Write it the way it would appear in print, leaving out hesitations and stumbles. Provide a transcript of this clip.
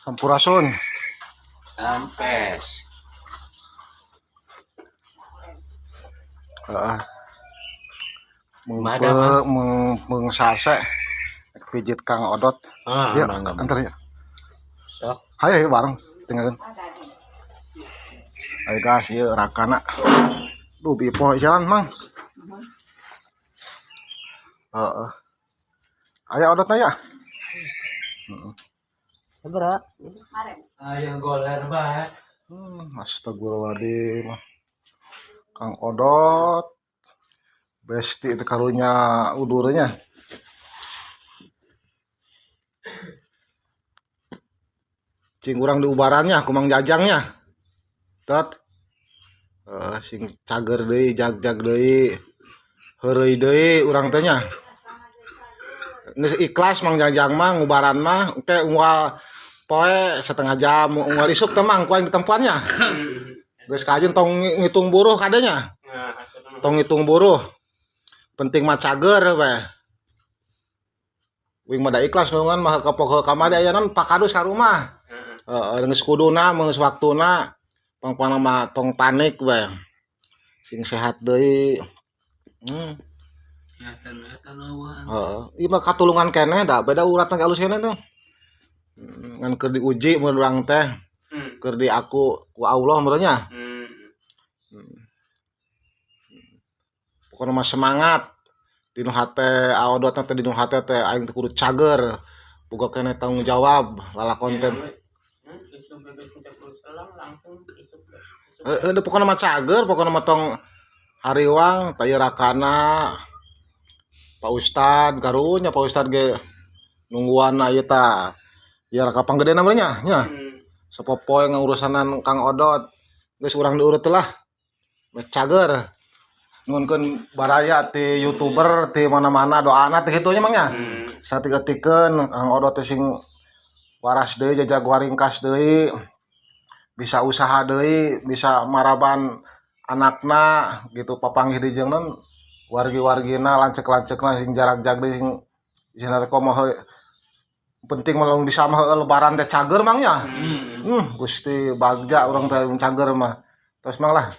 Sampurasun. Rampes. Heeh. Mana, Mang? Mung sase pijit Kang Odot. Ah, Yuk, mangga. antar ya. Sok. Hayo, ayo bareng tinggalin. Ayo gas ieu rakana. Duh, bipo jalan, Mang. Heeh. Aya odotna ya? Sabaraha? Ayo goler bae. Astagfirullahaladzim. Kang Odot. Besti itu karunya udurnya. Cing urang diubarannya ku Mang Jajangnya. Tot. Sing cager deui, jag-jag deui. Heureuy deui urang teh nya. Geus ikhlas Mang Jajang mah ngubaran mah engke unggal poe setengah jam unggal isuk teh Mang ku aing ditempuannya. Geus kajeun tong ngitung buruh kadenya. Tong ngitung buruh. Penting mah cager we. Wing mah da ikhlas nulungan mah kapok kamari aya naon Pak Kadus ka rumah. Heeh, geus kuduna geus waktuna pangpangna mah tong panik we. Sing sehat deui. Heeh, ieu mah katulungan keneh da beda uratna ge alus keneh tuh. Ngan keur diuji mun urang teh. Keur diaku ku Allah meureun nya. Pokona mah semangat. Dinu hate aodotna teh dinu hate teh aing teh kudu cager. Boga keneh tanggung jawab lalakon teh. Heeh, pokona mah cager, pokona mah tong hariwang tah ieu rakana Pak Ustad karunya Pak Ustad ge nungguan ieu tah. Ieu raka panggedena meureun nya, nya. Sapopoe ngurusanan Kang Odot. Geus urang diurut lah. Geus cager. Nuhunkeun baraya ti YouTuber ti mana-mana doana teh kitu nya Mang nya. Sateuk-eutikeun Kang Odot teh sing waras deui jajag waringkas deui. Bisa usaha deui, bisa maraban anakna gitu papanggih di jeung naon wargi-wargina lanceuk-lanceukna sing jarak-jag deui sing isina teh komo penting mah lamun bisa mah lebaran teh cager Mang nya. Gusti bagja urang teh cager mah. Terus Mang lah.